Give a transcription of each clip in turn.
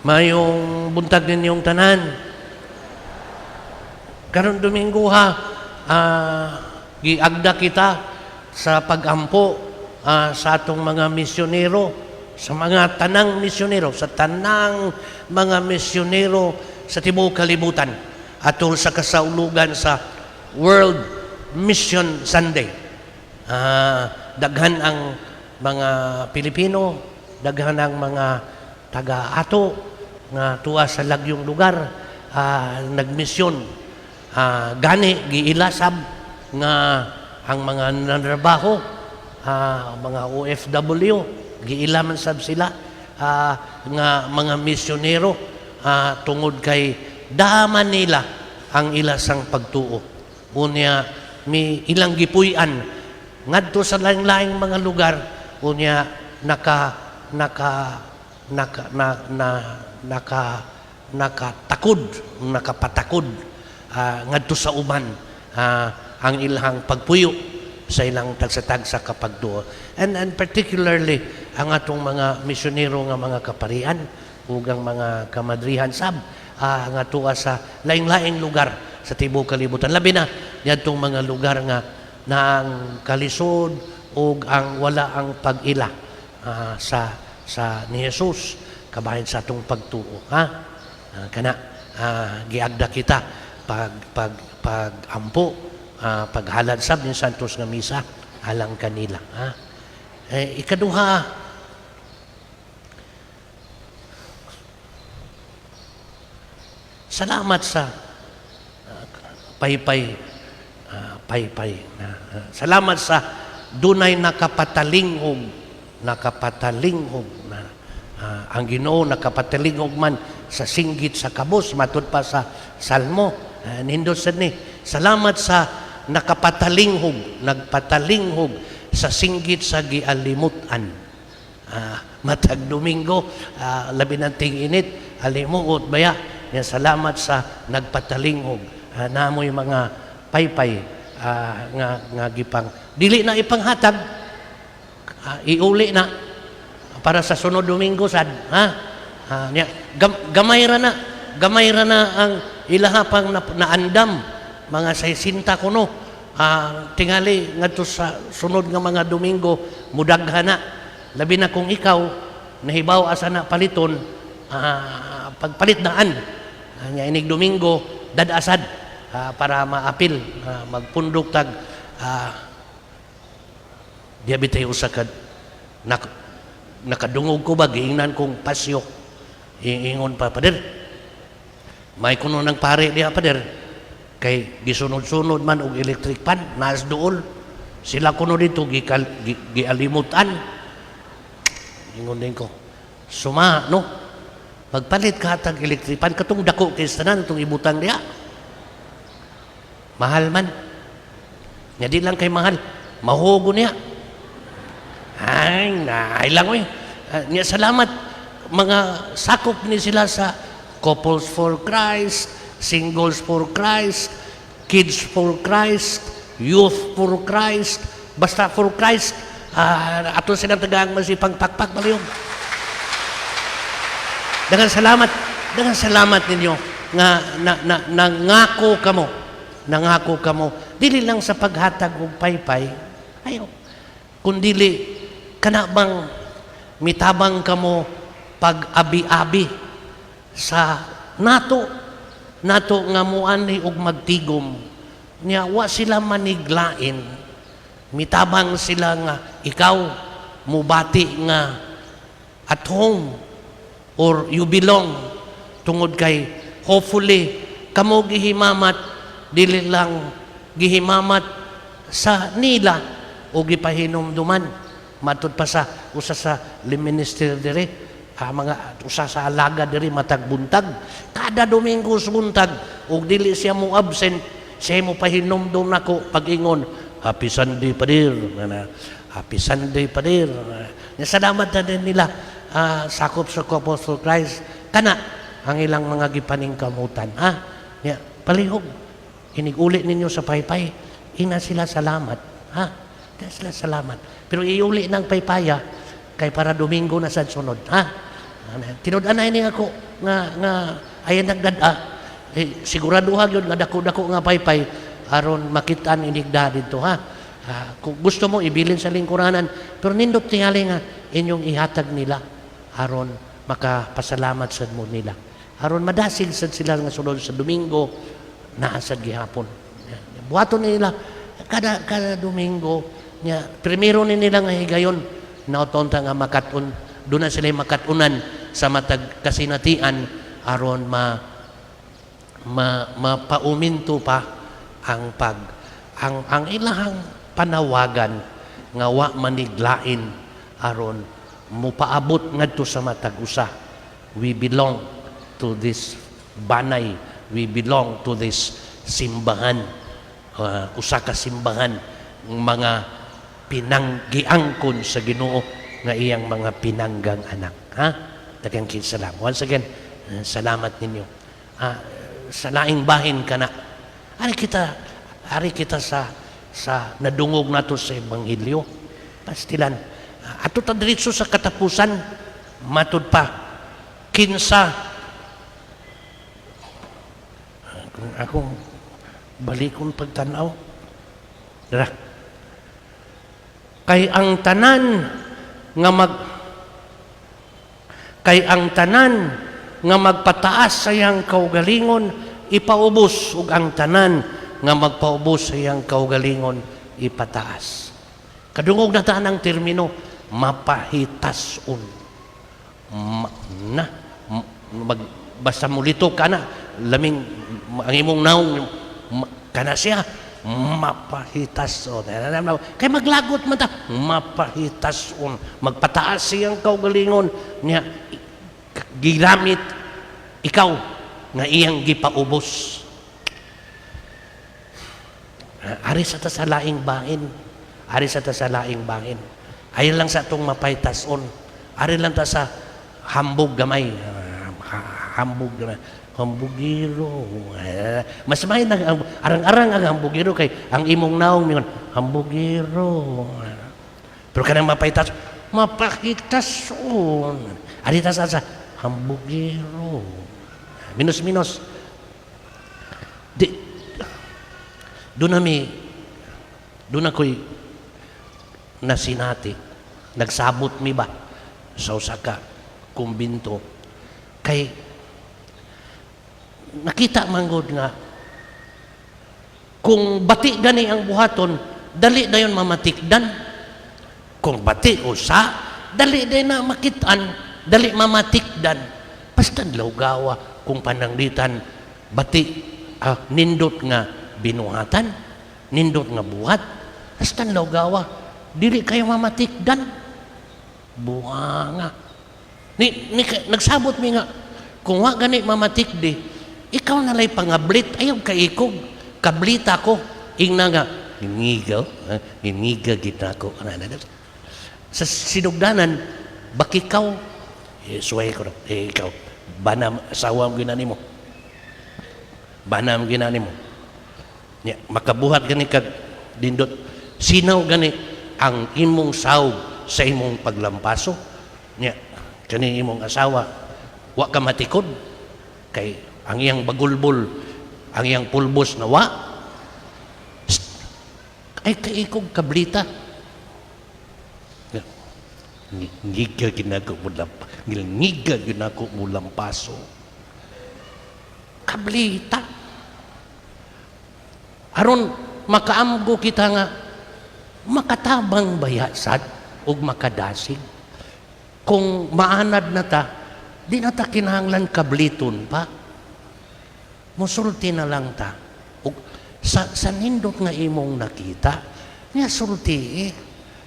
Mayong buntag ninyong tanan. Karon Domingo ha, giagda kita sa pagampo sa atong mga misyonero, sa mga tanang misyonero, sa tanang mga misyonero sa tibuok kalibutan atol sa kasaulugan sa World Mission Sunday. Daghan ang mga Pilipino, daghan ang mga taga-ato nga tuwa sa lagyong lugar nagmisyon. Gani giilasab nga ang mga nanrabaho, mga OFW, giila man sab sila nga mga misyonero tungod kay dama nila ang ilasang pagtuo. Unya mi ilang gipuy-an ngadto sa laing-laing mga lugar, unya naka naka naka na, na naka nakatakod, nakapatakod ngadto sa uban ang ilang pagpuyo sa ilang tagsa-tagsa kapagtuo. And particularly ang atong mga misyonero nga mga kaparian ug ang mga kamadrihan sab nga tuwa sa laing-laing lugar sa tibuok kalibutan. Labi na niadtong mga lugar nga na ang kalisod ug ang wala ang pag-ila sa ni Jesus kabahin sa atong pagtuo, ha. Kana giagda kita pag pag pagampo, paghalad sab ni Santos nga misa alang kanila, ha. Ikaduha, salamat sa paypay, paypay na salamat sa dunay nakapatalingog, nakapatalingog na ang Ginoo nakapatalingog man sa singgit sa kabos matud pa sa Salmo. Nindot sad ni, salamat sa nakapatalingog, nagpatalinghog sa singgit sa gialimutan. Matag Domingo, labi ng ting-init, alimuot baya ya. Salamat sa nagpatalinghog. Namoy mga paypay nga nga gipang dili na ipanghatag, iuli na para sa sunod Domingo sad, ha. Nya, gamay ra na, gamay ra na ang ilaha pang naandam, mga 60 kuno. Tingali ngadto sa sunod nga mga Domingo mudaghan na, labi na kung ikaw nahibaw asa na paliton, pagpalit naan. Nya inig Domingo dadasad para maapil, magpundok tag diabete usa ka nakadungog ko ba, giingnan kong pasyo, iingon pa, "Pader, may kuno ng pare diha, pader, kay gisunod-sunod man og electric fan naas duol sila kuno dito gialimutan." Ingon din ko, "Suma no pagpalit ka tag electric fan katong dako kay tanan itong ibutang diha, mahal man nya." "Di lang kay mahal, mahugo niya." Ay, naay lang oy. Nya salamat mga sakop ni sila sa Couples for Christ, Singles for Christ, Kids for Christ, Youth for Christ, basta for Christ. Ato silang tagaang masipang pakpak maliyong. Daghang salamat, daghang salamat ninyo nga na, na, nangako kamo, nangako kamo dili lang sa paghatag og paypay, ayo, kundili kana bang mitabang kamo pag-abi-abi sa nato nato nga muani og magtigom niya, wa sila maniglain, mitabang sila nga ikaw mubati nga at home or you belong, tungod kay hopefully kamo gihimamat, dili lang gihimamat sa nila o gipahinumduman matud pa sa usa sa minister dire, mga usa sa alaga diri, matag buntag, kada Domingo sa buntag, ug dili siya mo absent, siya mo pahinumdum nako pag-ingon, "Happy Sunday, pader." Na, "Happy Sunday, pader." Na, salamat na din nila, sakop sa Couples for Christ, kana ang ilang mga gipaningkamutan, ha. Ya, palihog inig-uli ninyo sa paypay, ina sila salamat, ha. Ina sila salamat, pero iuli ng paypaya kay para Domingo na sa sunod, ha. Tinud-anay ni ako nga ayan nagdad-a. Eh, sigurado ha gyud nga dako-dako nga paypay aron makitaan inigda didto, ha. Ah, kung gusto mo ibilin sa lingkuranan, pero nindot tingali nga inyong ihatag nila aron makapasalamat sad mo nila. Aron madasig sad sila nga sulod sa Domingo naa sad gihapon. Buhaton nila kada kada Domingo nya, primero ni nila nga higayon naoton ta nga makat-on, doon na sila makatunan sa matag kasinatian aron ma ma mapauminto pa ang pag ang ilahang panawagan nga wa maniglain aron mupaabot ngadto sa matag usa. We belong to this banay, we belong to this simbahan, usa ka simbahan, mga pinanggiangkon sa Ginoo nga iyang mga pinanggang anak, ha. Daghang salamat once again. Salamat ninyo. Sa laing bahin kana, ari kita sa nadungog nato sa ebanghelyo. Pastilan, ato ta diretso sa katapusan. Matud pa, kinsa kung akong balikon pagtanaw dara, kay ang tanan nga magpataas sa iyang kaugalingon ipaubos, ug ang tanan nga magpaubos sa iyang kaugalingon ipataas. Kadungog na ta ang termino mapahitason. Ma, na mag, basta mulito ka na laming ang imong naong kana siya mapahitason. Kay maglagot man ta, mapahitason, magpataas siyang kaugalingon niya, gigamit ikaw nga iyang gipaubos. Ari sa ta sa laing bahin. Ari sa ta sa laing bahin. Ayon lang sa atong mapahitason. Ari lang ta sa hambog gamay. Ah, hambog gamay. Hambugiro. Mas may nag arang-arang ang hambugiro kay ang imong naong mingon hambugiro. Pero kanang mapahitas, mapahitason. Ari ta sa hambugiro. Minus minus. Di doon nami doon ako'y nasinati. Nagsabot mi ba sa usa ka kumbinto kay nakita manggod nga kung bati gani ang buhaton, dali dayon mamatikdan. Kung bati usa, dali day na makitaan, dali mamatikdan. Basta lawgawa kung pananglitan bati, nindot nga binuhatan, nindot nga buhat, basta lawgawa dili kayo mamatikdan. Buanga ni nagsabot mi nga kung wa gani mamatikdi, ikaw na lay pangablit, ayaw kaikog kablita ko ingna nga ngingigaw, ngingiga gid nako. Sa sinugdanan bakikaw, eh, suway ko eh, ikaw bana, asawa mo ginani mo, bana mo ginani mo nya, makabuhat gani kag dindot, sinaw gani ang imong sawb sa imong paglampaso nya, kani imong asawa wa ka matikod kay ang iyang bagulbol, ang iyang pulbos na wa. Psst. Ay kaikog kablita. Ngiga ginako mo lamp, ngiga ginako mo lampaso. Kablita. Aron makaamgo kita nga makatabang baya sad ug makadasig. Kung maanad na ta, di na ta kinahanglan kabliton pa. Musulti na lang ta. Ug sa nindot nga imong nakita, nga sulti eh.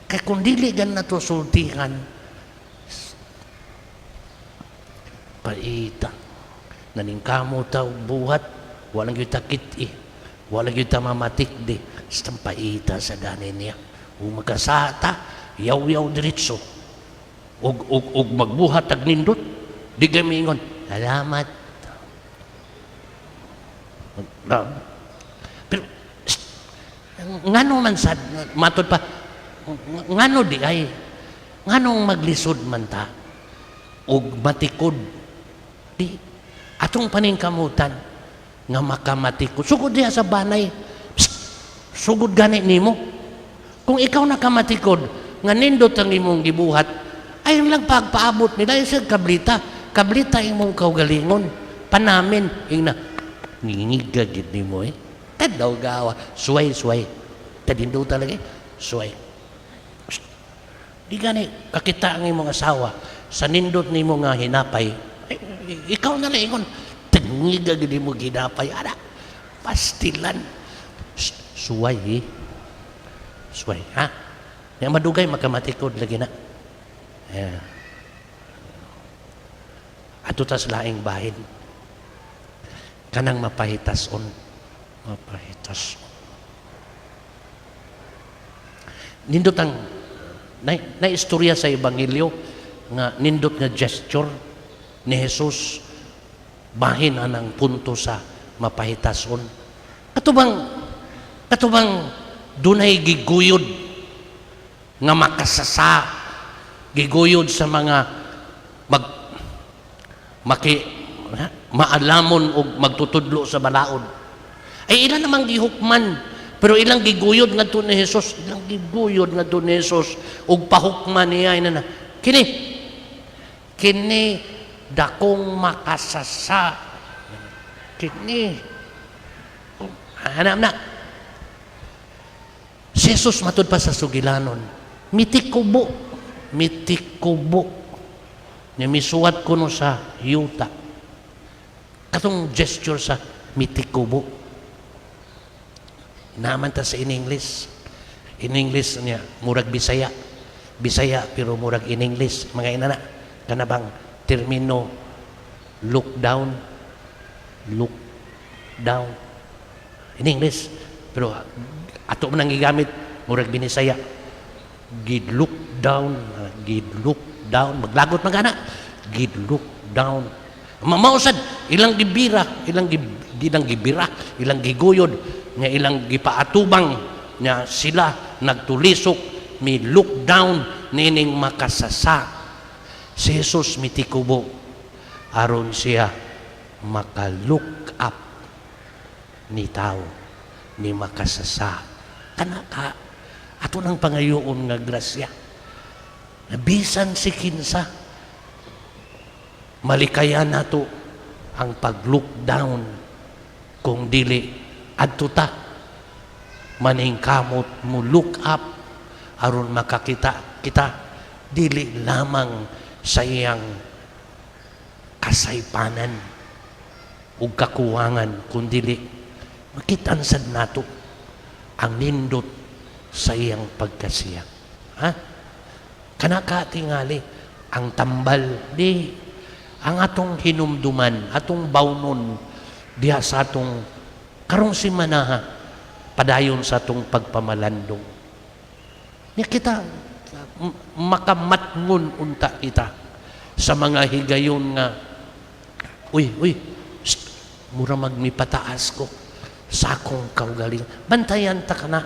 Kay kung dili gan na to sultihan, paita. Naningkamo ta og buhat, walang gyud ta kit-i, wala gyud ta mamatik di. Basta paita sa dani niya. Ug makasata, yaw-yaw diretso. Ug magbuhat ag nindot, di kay miingon, "Salamat." Pero, shh, ngano man sad, matod pa, ngano di ay, nganong maglisod man ta? Ug matikod. Di atong paningkamutan nga makamatikod. Sugod diha sa banay. Psst, sugod gani nimo. Kung ikaw nakamatikod, nga nindot ang imong gibuhat, ay lang pagpaabot nila, ay sa kablita. Kablita imong kaugalingon. Panamin, ingna, ngingiga gid nimo eh. Tadaw gawa. Suway, suway. Tadindo talaga eh. Suway. Psst. Di gani, kakita ang imong asawa, sa nindot nimo nga hinapay, ay, ikaw na lang ingon, tingiga gid nimo ginapay, ana, pastilan. Psst, suway eh. Suway, ha? Ya madugay makamatikod lagi na. Yeah. Ato tas laing bahin. Kanang mapahitason. Mapahitason. Nindot ang na istorya sa Ebanghelyo nga nindot nga gesture ni Jesus bahin anang punto sa mapahitason. Katubang dunay giguyod nga makasasa, giguyod sa mga mag maki maalamon og magtutudlo sa balaod. Ay ilan namang gihukman, pero ilang giguyod ngadto ni Jesus, ilang giguyod ngadto ni Jesus ug pahukman niya ina na. Kini kini dakong makasasa. Kini hanap na. Si Jesus matud pa sa sugilanon. Mitikubo. Mitikubo. Nga misuwat kuno sa yuta. Katong gesture sa mitikubo. Naman ta sa in English. In English niya, murag Bisaya. Bisaya pero murag in English. Mga inana, kanabang termino look down, look down. In English. Pero ato man ang gigamit, murag Binisaya. Gid look down, gid look down. Maglagot man kana. Gid look down. Mamausad, ilang gibira, ilang gibira, ilang giguyod, nga ilang gipaatubang nga sila nagtulisok mi look down nining makasasa. Si Jesus mitikubo aron siya maka-look up ni tao ni makasasa. Kana ka ato nang pangayoon nga grasya. Bisan si kinsa, malikayan nato ang pag-look down kung dili adto ta maningkamot mo look up aron makakita kita dili lamang sa iyang kasaypanan ug kakuwangan, kundili makitaan sad nato ang nindot sa iyang pagkasiya. Ha? Kana ka tingali ang tambal di ang atong hinumduman, atong bawnon diha sa atong karong simanaha padayon sa atong pagpamalandong. Nya kita makamatngon unta kita sa mga higayon nga, "Uy, uy, shh, mura magmipataas ko sa akong kaugalingon." Bantayan ta kana.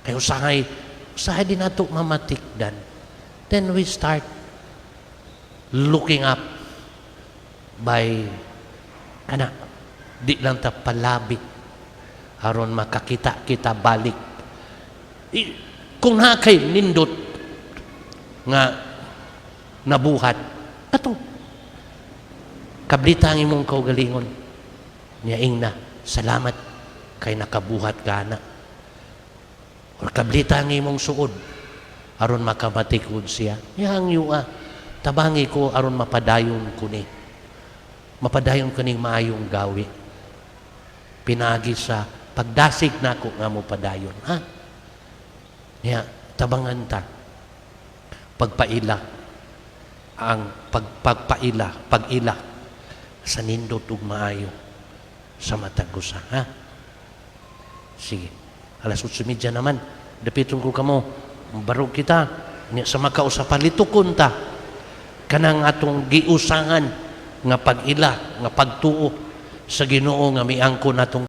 Kay usahay, usahay din nato mamatikdan. Then we start looking up by kana di lang ta palabi aron makakita kita balik. Kung naa kay nindot nga nabuhat kato, kablita ang imong kaugalingon niya, ingna, "Salamat kay nakabuhat ka na," or kablita ang imong suod aron makamatikod siya. Yang yu'a, tabangi ko aron mapadayon ko ni. Mapadayon ko ning maayong gawi. Pinagi sa pagdasig nako nga mo padayon. Ha? Niya, tabangan ta. Pagpaila ang pagpaila, pag-ila sa nindot ug maayo sa matag usa, ha? Sige. Alas 8:30 naman. Dapiton ko kamo. Barog kita. Nya sa makausa palitukon ta kanang atong giusangan nga pag-ila, nga pagtuo sa Ginoo nga miangkon natong